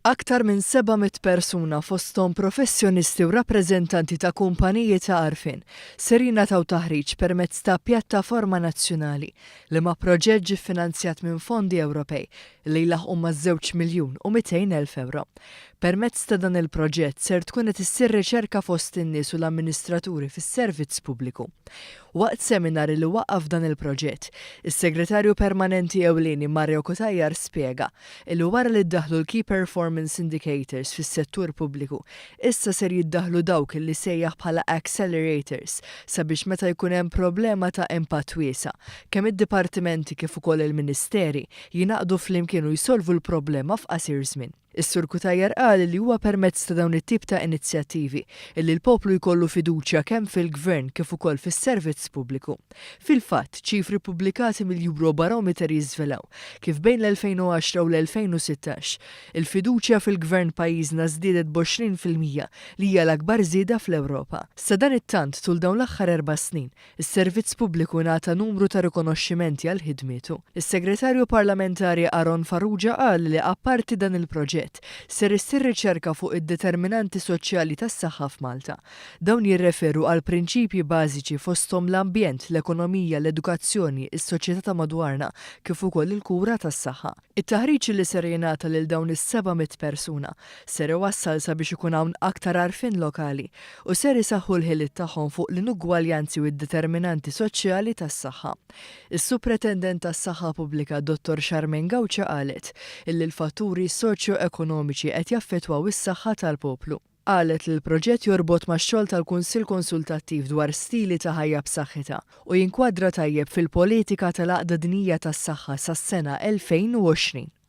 Aktar minn 700 persuna fosthom professjonisti u rappreżentanti ta' kumpaniji ta' għarfien ser jingħataw taħriġ permezz ta' pjattaforma nazzjonali liema proġett ġie ffinanzjat minn fondi Ewropej li jlaħħqu maż-żewġ miljun u 200,000 ewro. Permezz ta' dan il-proġett ser tkun qed issir riċerka fost in-nies u l-amministraturi fis-servizz pubbliku. Waqt seminar li waqqaf dan il-proġett, is-Segretarju Permanenti Ewlieni Mario Cutajar spjega illi wara li ddaħħlu l-Key Performance Indicators fis-settur pubbliku, issa ser jiddaħħlu dawk li sejjaħ bħala accelerators sabiex meta jkun hemm problema ta' impatt wiesa', kemm id-dipartimenti kif ukoll il-ministeri jingħaqdu flimkien u jsolvu l-problema f'qasir żmien. Is-Sur Cutajar qal li huwa permezz ta' dawn it-tip ta' inizjattivi illi l-poplu jkollu fiduċja kemm fil-Gvern kif ukoll fis-servizz pubbliku. Fil-fatt, ċifri ppubblikati mill-Eurobarometer jiżvelaw kif bejn l-2010 u l-2016, il-fiduċja fil-Gvern pajjiżna żdiedet b'20% li hija l-akbar żieda fl-Ewropa. Sadanittant, tul dawn l-aħħar erba' snin, Is-Servizz Pubbliku ngħata numru ta' rikonoxximenti għal ħidmietu. Is-Segretarju Parlamentari Aaron Farrugia qal li apparti dan il-proġett, ser issir riċerka fuq id-determinanti soċjali tas-saħħa f'Malta. Dawn jirreferu għal prinċipji bażiċi fosthom l-ambjent, l-ekonomija, l-edukazzjoni, is-soċjetà ta' madwarna kif ukoll il-kura tas-saħħa. It-taħriġ li ser jingħata lil dawn is-700 persuna ser iwassal sabiex ikun hawn aktar għarfien lokali u ser isaħħu l-ħiliet tagħhom fuq l-inugwaljanzi u d-determinanti soċjali tas-saħħa. Is-Supretendent tas-Saħħa Pubblika Dottor Charmaine Gauci qalet illi l-fatturi soċjo-ekonomiċi qed jaffettwaw is-saħħa tal-poplu. Qalet li l-proġett jorbot max-xogħol tal-Kunsill Konsultattiv dwar Stili ta' Ħajja b'Saħħitha u jinkwadra tajjeb fil-politika tal-Għaqda Dinjija tas-Saħħa sas-sena 2020.